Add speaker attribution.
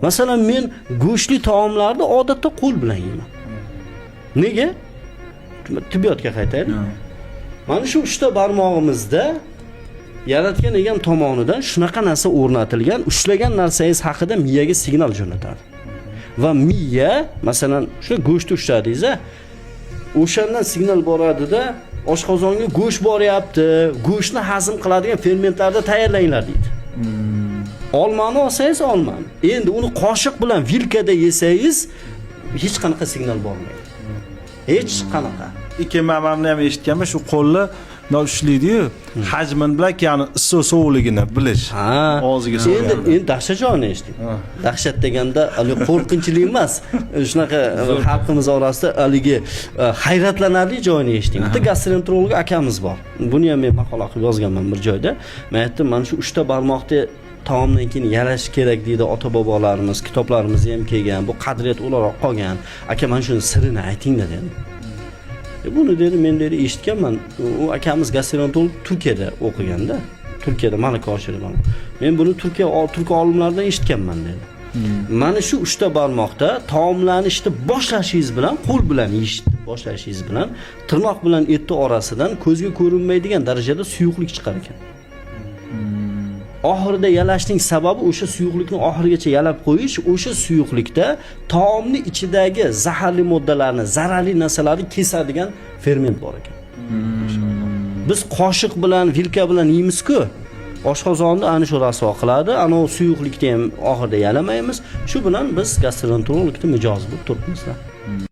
Speaker 1: Masalan, men go'shtli taomlarni odatda qo'l bilan yeyman. Nega? Tibbiyotga qaytaylik. Mana shu uchta barmog'imizda yaratgan egam tomonidan shunaqa narsa o'rnatilgan, ushlagan narsangiz haqida miyaga signal jo'natadi. Va miya, masalan, shu go'shtni ushladingiz, a, o'shandan signal boradida, oshqozonga go'sht boryapti, go'shtni hazm qiladigan fermentlarni tayyorlanglar deydi. Olmani olsangiz, olmani. Endi uni qoshiq bilan, vilkada yesangiz, hech qanaqa signal bormaydi. Hech qanaqa.
Speaker 2: Ikki mamamni ham eshitganman, shu qo'lni bundoq ushlaydiyu, hajmini bilan, ya'ni issiq sovuqligini bilish. Og'ziga
Speaker 1: Endi
Speaker 2: solganda.
Speaker 1: Endi dahshat joyini eshiting. Dahshat deganda haligi qo'rqinchli emas. Shunaqa xalqimiz orasida haligi hayratlanarli joyini eshiting. Bitta gastroenterolog akamiz bor. Buni ham men maqola qilib yozganman bir joyda. Men aytdim, mana shu uchta barmoqni taomdan keyin yalash kerak deydi ota bobolarimiz, kitoblarimizda ham kelgan, bu qadriyat o'laroq qolgan. Aka, mana shuni sirini aytingda dedim. Buni dedi, men dedi eshitganman. U akamiz gastroenterolog, Turkiyada o'qiganda. Turkiyada malaka oshirgan. Men buni Turkiya turk olimlaridan eshitganman dedi. Mana shu uchta barmoqda taomlanishni boshlashingiz bilan, qo'l bilan yeyishni boshlashingiz bilan tirnoq bilan etni orasidan ko'zga ko'rinmaydigan darajada suyuqlik chiqar ekan. Oxirida yalashning sababi o'sha suyuqlikni oxirigacha yalab qo'yish, o'sha suyuqlikda taomni ichidagi zaharli moddalarni, zararli narsalarni kesadigan ferment bor ekan. Biz qoshiq bilan, vilka bilan yeymiz-ku. Oshqozonni ana shu rasvo qiladi, ana u suyuqlikni ham oxirida yalamaymiz. Shu bilan biz gastroenterologni mijozi bo'lib turibmiz.